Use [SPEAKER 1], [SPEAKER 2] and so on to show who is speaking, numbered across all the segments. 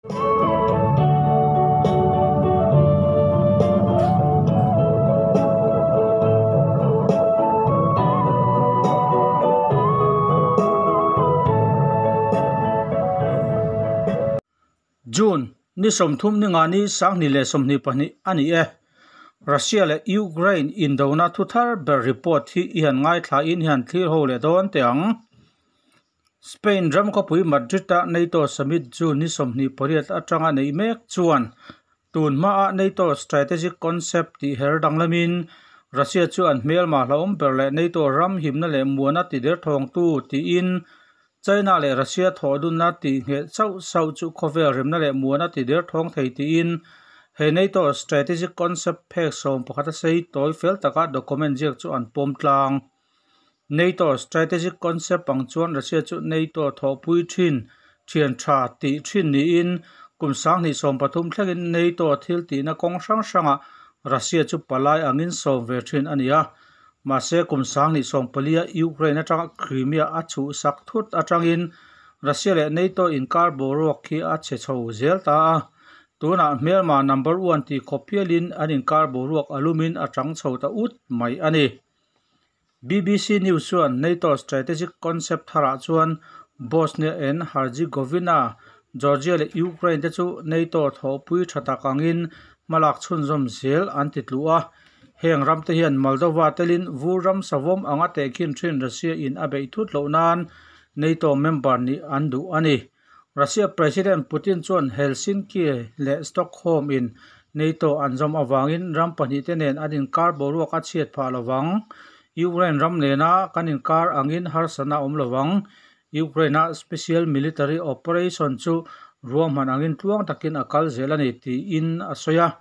[SPEAKER 1] June ni 30 ni nga ni 2022 ani e. Russia leh Ukraine indona thuthar ber report hi i han ngaithla in hian thlir ho leh dawn teh ang. Spain ram khawpui Madrid-a NATO summit June ni 28 atanga neih mek chuan tun hmaa NATO strategic concept tih her danglamin Russia chu an hmelma hlauhawm ber leh NATO ram himna leh muana ti der thawngtu tiin China leh Russia thawhdunna tih ngheh chauh sauh chu khawvel remna leh muana ti der thawng thei tiin he NATO strategic concept phek 11 a sei tawi fel taka document ziak chu an pawm tlang. NATO strategic concept ang chuan Russia chu NATO thawhpui thin thian tha tih thin niin kum 2030 thlengin NATO thil tihna kawng hrang hranga Russia chu palai angin sawm ve thin a ni a. Mahse kum 2024 Ukraine atanga Crimea a chhuhsak thut atangin Russia leh NATO inkar boruak khi a che chho zel ta a. Tunah hmelma number 1 ti khawp hialin an inkar boruak alumin a tang chho ta ut mai a ni. BBC News chuan NATO strategic concept tharah chuan Bosnia and Herzegovina, Georgia leh Ukraine te chu NATO thawhpui tha tak angin hmalak chhunzawm zel an ti tlu a. Heng ram te hian Moldova telin vur ram savawm anga tehkhin thin Russia in a beih thut loh nan NATO member ni an duh a ni. Russia President Putin chuan Helsinki leh Stockholm in NATO an zawm awangin ram pahnih te nen an inkar boruak a chhiat phah lovang. Ukraine ram nena kan inkar angin harsana awm lovang. Ukraine a special military operation chu ruahman angin tluang takin a kal zel a ni tiin a sawi a.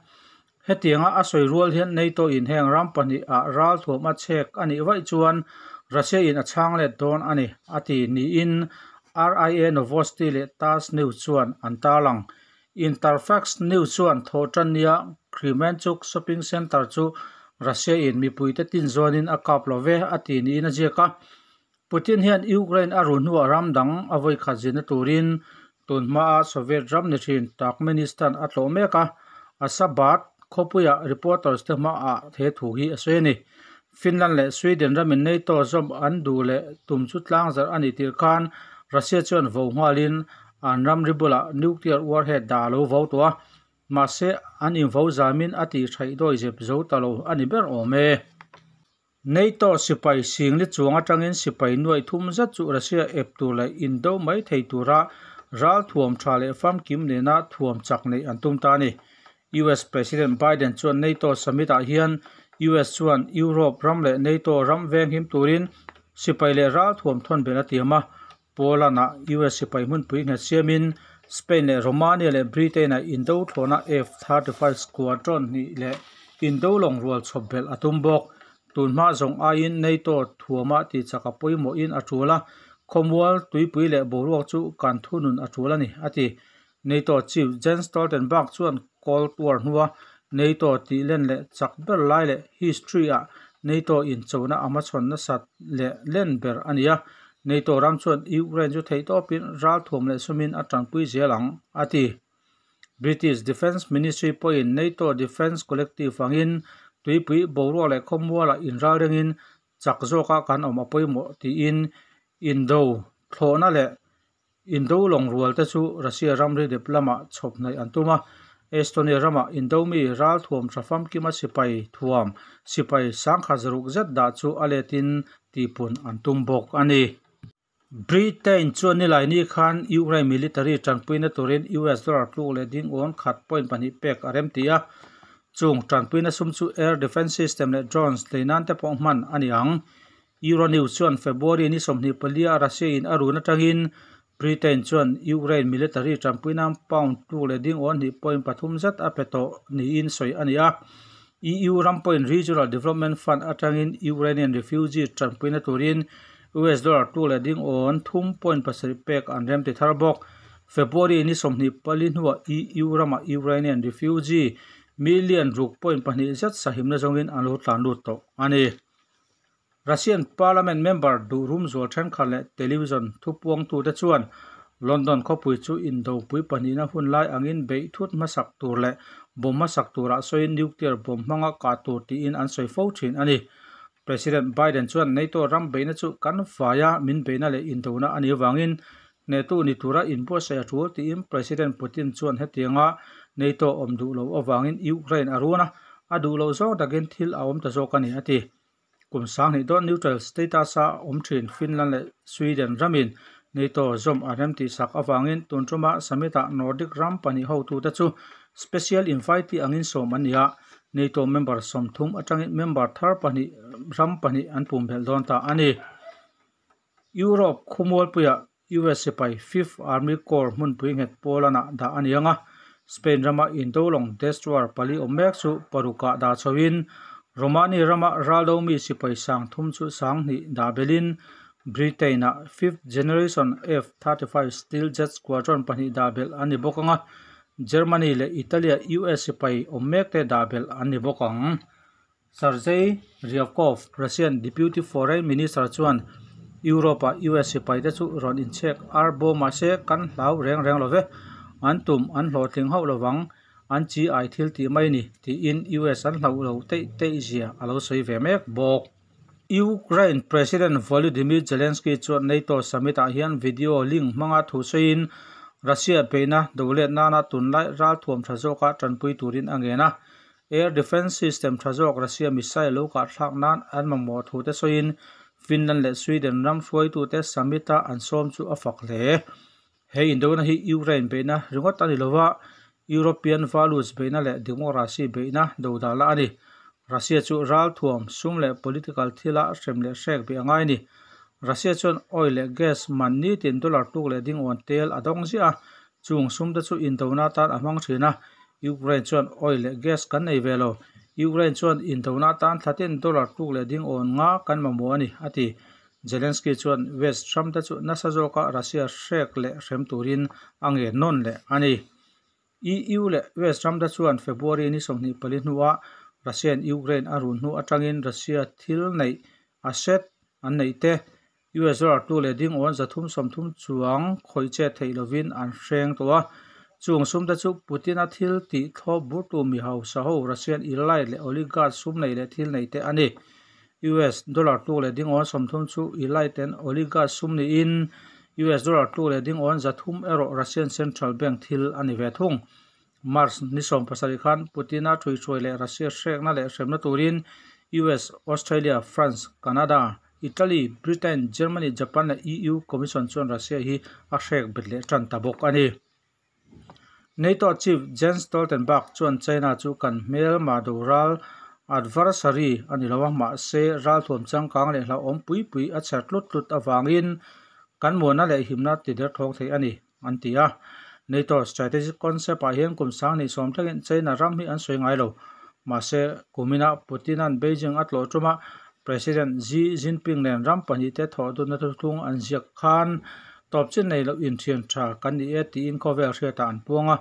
[SPEAKER 1] Hetianga a sawi rual hian NATO in heng ram pahnih ah ral thuam a chek a nih vaih chuan Russia in a chhang let dawn a ni a ti niin RIA Novosti leh TASS News chuan an tarlang. Interfax News chuan thawhtannia Kremenchuk shopping center chu Russia in mipuite tin zawnin a kap love a ti niin a ziak a. Putin hian Ukraine a run hnuah ram dang a vawi khat zina turin tun hmaa Soviet ram ni thin Turkmenistan a tlawh mek a. Ashgabat khawpuia reporters te hmaah he thu hi a sawi a ni. Finland leh Sweden ramin NATO zawm an duh leh tum chu tlang zarh a nih tir khan Russia chuan vo nghalin an ram ri bulah nuclear warhead dah a lo vo tawh a. Mahse an invo zamin a tih thaih dawi zep zo ta lo a ni ber awm e. NATO sipai singli chuang atangin sipai nuai thum zet chu Russia ep tur leh indo mai thei tura ral thuam tha leh famkim nena thuam chak nei an tum ta a ni. US President Biden chuan NATO summit ah hian US chuan Europe ram leh NATO ram veng him turin sipai leh ral thuam thawn bel a tiam a. Poland ah US sipai hmunpui nghet siamin Spain leh Romania leh Britain ah indo thlawhna F-35 squadron hnih leh indo lawng rual chhawp bel a tum bawk. Tun hma zawng aiin NATO thuama ti chak a pawimawh in a tul a, khawmual tuipui leh boruak chu kan thunun a tul a ni a ti. NATO chief Jens Stoltenberg chuan Cold War hnua NATO tih len leh chak ber lai leh history ah NATO in chona a hmachhawn nasat leh len ber a ni a. NATO ram chuan Ukraine chu theih tawpin ral thuam leh sumin a tanpui zel ang a ti. British Defence Ministry pawhin NATO Defence Collective angin tuipui boruak leh khawmualah inral rengin chak zawka kan awm a pawimawh tiin indo thlawhna leh indo lawng rual te chu Russia ramri dep lamah chhawp hnaih an tum a. Estonia ramah indo mi ral thuam tha famkima sipai thuam sipai 160 zet dah chu a letin tipun an tum bawk a ni. Britain chuan nilai ni khan Ukraine military tanpuina turin US dollar tluk leh ding awn khat point pahnih pek a rem ti a. Chung tanpuina sum chu air defense system leh drones leinan te pawh hman a ni ang. Euronews chuan February ni 24 Russia in a run atangin Britain chuan Ukraine military tanpuina pound tluk leh ding awn hnih point pathum zet a pe tawh niin sawi a ni a. EU ram pawhin Regional Development Fund atangin Ukrainian refugee tanpuina turin US dollar tluk leh ding awn thum point pasarih pek an rem ti thar bawk. February ni 24 hnuah EU ramah Ukrainian refugee million ruk point pahnih zet sahimna zawngin an lo tlan lut tawh a ni. Russian Parliament member duh rum zual thenkhat leh television thupuang tu te chuan London khawpui chu indopui pahnihna hun lai angin beih thut hmasak tur leh bomb hmasak turah sawiin nuclear bomb hmanga kah tur tiin an sawi fo thin a ni. President Biden chuan NATO ram beihna chu kan vaia min beihna leh indona a nih avangin hnehtu ni tura inbuatsaih a tul tiin President Putin chuan hetianga NATO awm duh loh avangin Ukraine a run a, a duh loh zawng takin thil a awm ta zawk a ni a ti. Kum sanghnih dawn neutral status-a awm thin Finland leh Sweden ramin NATO zawm a remtihsak avangin tun tuma summit-ah Nordic ram pahnih hotute chu special invitee angin sawm an ni a, NATO member 30 atangin member thar pahnih ram pahnih an pumpelh dawn ta a ni. Europe khawmualpuiah US sipai Fifth Army Corps hmunpui nghet Poland-ah dah a ni ang a, Spain rama indolawng destroyer pali awm mek chu parukah dah chhoin Romania rama raldo mi sipai sang thum chu sanghnih dah belin Britain-ah fifth generation F-35 Stealth Jet Squadron pahnih dah belh an ni bawk ang a, Germany leh Italy-a US sipai awm mek te dah belh an ni bawk ang. Sergei Ryabkov, Russian Deputy Foreign Minister chuan Europe-ah US sipaite chu rawn inchhek ar bawm mahse kan hlau reng reng lo ve, an tum an hlawhtling hauh lovang, an chi ai thil tih mai ni, tiin US an hlauh lo teih teih zia a lo sawi ve mek bawk. Ukraine President Volodymyr Zelensky chuan NATO summit-ah hian video link hmanga thu sawiin Russia beihna dolet nana tunlai ralthuam tha zawka tanpui turin a ngen a. Air defence system tha zawk Russia missile lo kah thlak nan an mamawh thu te sawiin Finland leh Sweden ram hruaitute summit-a an sawm chu a fak hle. He indona hi Ukraine beihna ringawt a ni lova, European values beihna leh democracy beihna dodala a ni. Russia chu ralthuam, sum leh political thila hrem leh hrek beih a ngai a ni. Russia chuan oil leh gas man nitin dollar tluk leh dingawn tel a dawng ziah a, chung sum te chu indona tan a hmang thin a. Ukraine chuan oil leh gas kan nei ve lo. Ukraine chuan indona tan thlatin dollar tluk leh dingawn nga kan mamawh a ni, a ti. Zelensky chuan West ram te chu nasa zawka Russia hrek leh hrem turin a ngen nawn leh a ni. EU leh West ram te chuan February ni 24 hnuah Russian Ukraine a run hnu atangin Russia thil neih asset an neih te US dollar tluk leh dingawn 330 chuang khawih chet theih lovin an hreng tawh a. Chung sum te chu Putin-a thil tih thlawp burtu mi hausa ho Russian elite leh oligarch sum nei leh thil nei te a ni. US dollar tluk leh dingawn 30 chu elite and oligarch sum niin US dollar tluk leh dingawn 300 erawh Russian Central Bank thil a ni ve thung. March ni 17 khan Putin-a thuihhruai leh Russia hrekna leh hremna turin US, Australia, France, Canada, Italy, Britain, Germany, Japan leh EU Commission chuan Russia hi a hrek bet leh tan ta bawk a ni. NATO Chief Jens Stoltenberg chuan China chu kan hmel ma do ral adversary a ni lo a, mahse ralthuam changkang leh hlauhawm pui pui a chher tlut tlut awangin kan muana leh himna ti der thawng thei a ni, an ti a. NATO strategic concept ah hian kum sanghnih sawm thlengin China ram hi an sawi ngai lo. Mahse kumina Putinan Beijing a tlawh tuma President Xi Jinping nen ram pahnih te thawh dunna thuthlung an ziak khan tawp chin nei loh inthian tha kan ni e tiin khawvel hriatah an puang a.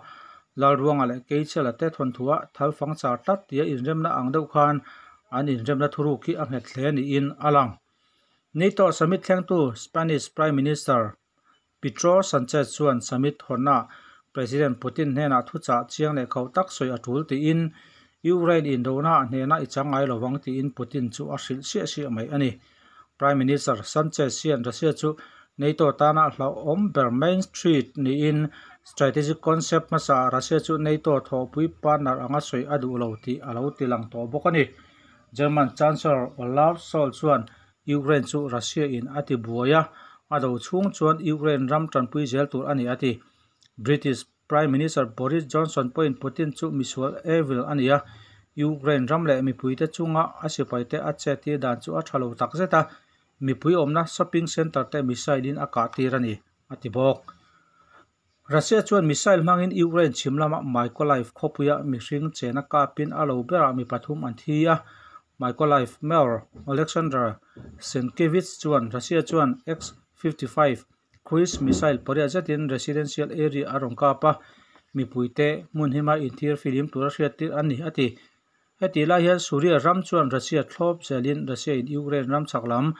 [SPEAKER 1] Lalruanga leh Keichela te thawnthuah thalfang char tlat tia inremna ang deuh khan an inremna thuruk hi a nghet hle niin a lang. NATO summit thlengtu Spanish Prime Minister Pedro Sanchez chuan summit hawnna President Putin hnenah thuchah chiang leh khauh tak sawi a tul tiin Ukraine indona a hnena i chang ngai lovang tiin Putin chu a hrilh siah siah mai a ni. Prime Minister Sanchez hian Russia chu NATO tana hlauhawm ber main street niin strategic concept hmasa Russia chu NATO thawhpui partner anga sawi a duh lo tih a lo tilang tawh bawk a ni. German Chancellor Olaf Scholz chuan Ukraine chu Russia in a ti buai a, a do chhung chuan Ukraine ram tanpui zel tur a ni a ti. British Prime Minister Boris Johnson pawhin Putin chu misual evil a ni a, Ukraine ram leh mipuite chunga a sipaite a chet tir dan chu a tha lo tak zet a, mipui awmna shopping center te missile in a kah tir a ni, a ti bawk. Russia chuan missile hmangin Ukraine chhim lama Mykolaiv khawpuia mihring chena kapin a lo berah mi pathum an thi a. Mykolaiv Mayor Oleksandr Senkevich chuan Russia chuan X-55 cruise missile pariat zetin residential area a rawn kap a, mipuite hmun hima inthir filim tura hriat tir a ni, a ti. Heti lai hian Suria ram chuan Russia thlawp zelin Russia in Ukraine ram chhak lam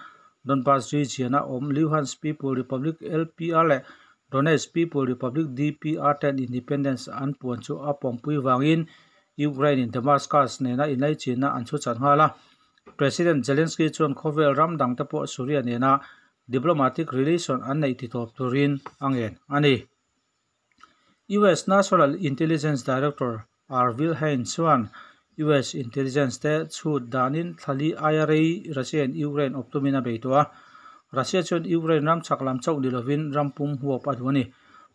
[SPEAKER 1] Donbas region a awm Luhansk People Republic LPR leh Donetsk People Republic DPR ten independence an puan chu a pawmpui vangin Ukraine in Damascus nena inlaichinna an chhu chat nghal a. President Zelensky chuan khawvel ram dangte pawh Syria nena diplomatic relation an neih titawp turin a ngen a ni. US National Intelligence Director Avril Haines chuan US intelligence te chhut danin thlali aia rei Russia in Ukraine awp tumin a bei tawh a. Russia chuan Ukraine ram chhak lam chauh ni lovin ram pum huap a duh a ni.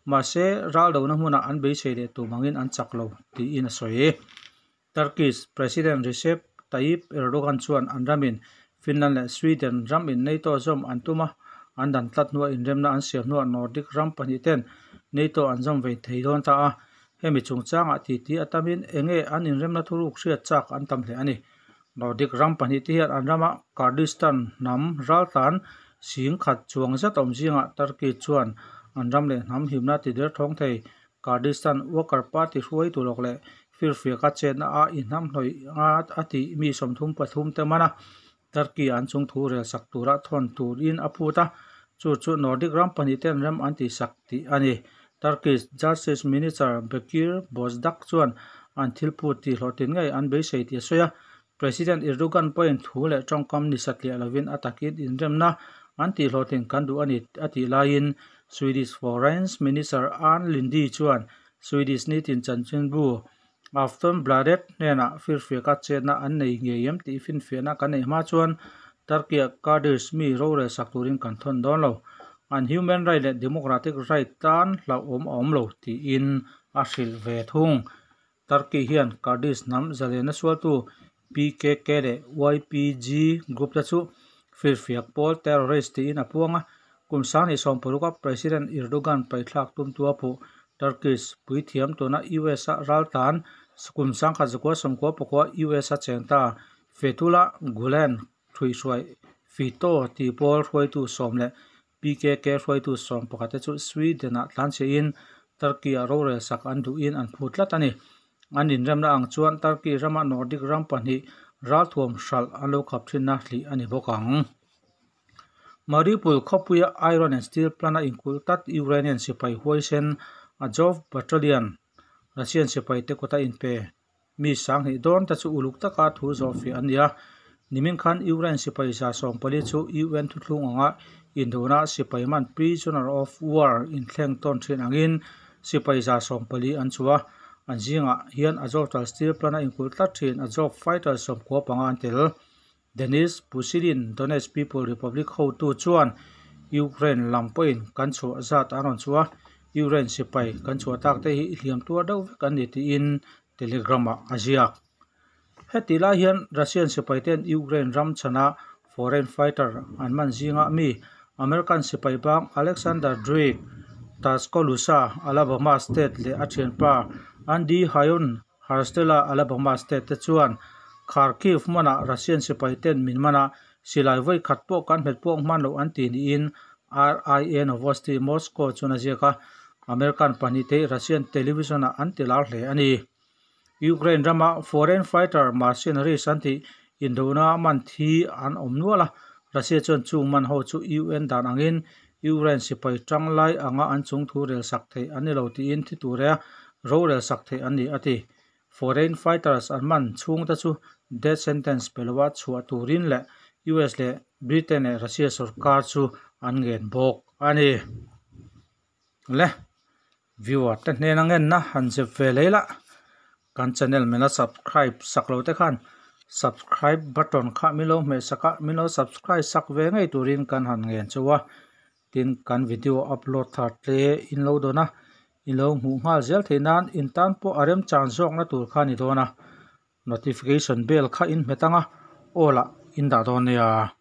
[SPEAKER 1] Mahse, ral dona hmunah an beisei leh tum angin an chak lo, tiin a sawi. Turkish President Recep Tayyip Erdogan chuan an ramin Finland leh Sweden ram in NATO zawm an tum a, an dan tlat hnuah inremna an siam hnuah Nordic ram pahnih ten NATO an zawm ve thei dawn ta a. Hemi chungchangah titi a tamin enge an inremna thuruk hriat chak an tam hle a ni. Nordic ram pahnih te hian an rama Kurdistan hnam raltlan sing khat chuang zet awm zingah Turkey chuan an ram leh hnam himna ti derthawng thei Kurdistan Worker Party hruaitu lawk leh firfiaka chetna a inhnamhnawih a a tih mi 33 te man a, Turkey an chung thu rel sak tura thawn turin a phut a, chu chu Nordic ram pahnih ten rem an tihsak tih a ni. Turkish Justice Minister Bekir Bozdag chuan an thil phut tih hlawhtlin ngei an beisei tih a sawi a. President Erdogan pawhin thu leh tawngkam ni satliah lovin a takin inremna an tih hlawhtlin kan duh a ni a tih laiin Swedish Foreign Minister Ann Linde chuan Swedish nitin chanchinbu Aftonbladet hnenah firfiaka chetna an nei ngei em tih finfiahna kan neih hma chuan Turkey-ah Kurdish mi rorel sak turin kan thawn dawn lo. An human right leh democratic right tan hlauhawm a awm lo tiin a hrilh ve thung. Turkey hian Kurdish hnam zalena sualtu PKK leh YPG group te chu firfiak pawl terrorist tiin a puang a. Kum 2016a President Erdogan paithlak tumtu a phuh Turkish puithiam tuna US-a raltlan kum 1994 US-a cheng ta Fethullah Gulen thuihhruai FETO tih pawl hruaitu 10 leh PKK hruaitu 11 te chu Sweden-ah tlanchhiahin Turkey-ah rorel sak an duhin an phut tlat a ni. An inremna ang chuan Turkey rama Nordic ram pahnih ralthuam hralh an lo khap thinna hlih a ni bawk ang. Mariupol khawpuia Iron and Steel plant-a inkulh tlat Ukrainian sipai huaisen Azov Battalion Russian sipai te kawta inpe mi 2000 dawn te chu uluk taka thu zawh fiah an ni a. Nimin khan Ukraine sipai 140 chu UN thuthlung anga indona sipai man prisoner of war inthleng tawn thin angin sipai 140 an chu a. An zingah hian Azovstal Steel plant-a inkulh tlat thin Azov fighters 95 an tel. Denis Pushilin Donetsk People Republic hotu chuan Ukraine lam pawhin kan chhuah zat an rawn chhuah a, Ukraine sipai kan chhuah tak te hi hliam tuar deuh vek an ni tiin Telegram-ah a ziak. Heti lai hian Russian sipai ten Ukraine ram chhana foreign fighter an man zinga mi American sipai bang Alexander Drake, Tuscaloosa, Alabama State leh a thianpa Andy Hyun Harstella, Alabama State te chuan Kharkiv hmunah Russian sipai ten min man a, silai vawi khat pawh kan hmet pawk hman loh an ti niin RIA Novosti Moscow chuan a ziak a. American pahnih te hi Russian television-ah an ti lar hle a ni. Ukraine rama foreign fighter mercenaries an tih indona man thi an awm nual a, Russia chuan chung man ho chu UN dan angin Ukraine sipai tang lai anga an chung thu rel sak theih an ni lo tiin thi tura rorel sak theih an ni a ti. Foreign fighters an man chhungte chu death sentence pe loa chhuah turin leh US leh Britain leh Russia sorkar chu an ngen bawk a ni. Le viewer te hnena ngenna han zep ve lei la, kan channel mena subscribe sak lo te khan subscribe button kha min lo hmeh sak a, min lo subscribe sak ve ngei turin kan han ngen chu a. Tin, kan video upload thar te in lo dawn a, in lo hmuh nghal zel theih nan in tan pawh a remchang zawkna tur kha a ni dawn a. Notification bell kha in hmet ang a, all ah in dah dawn nia.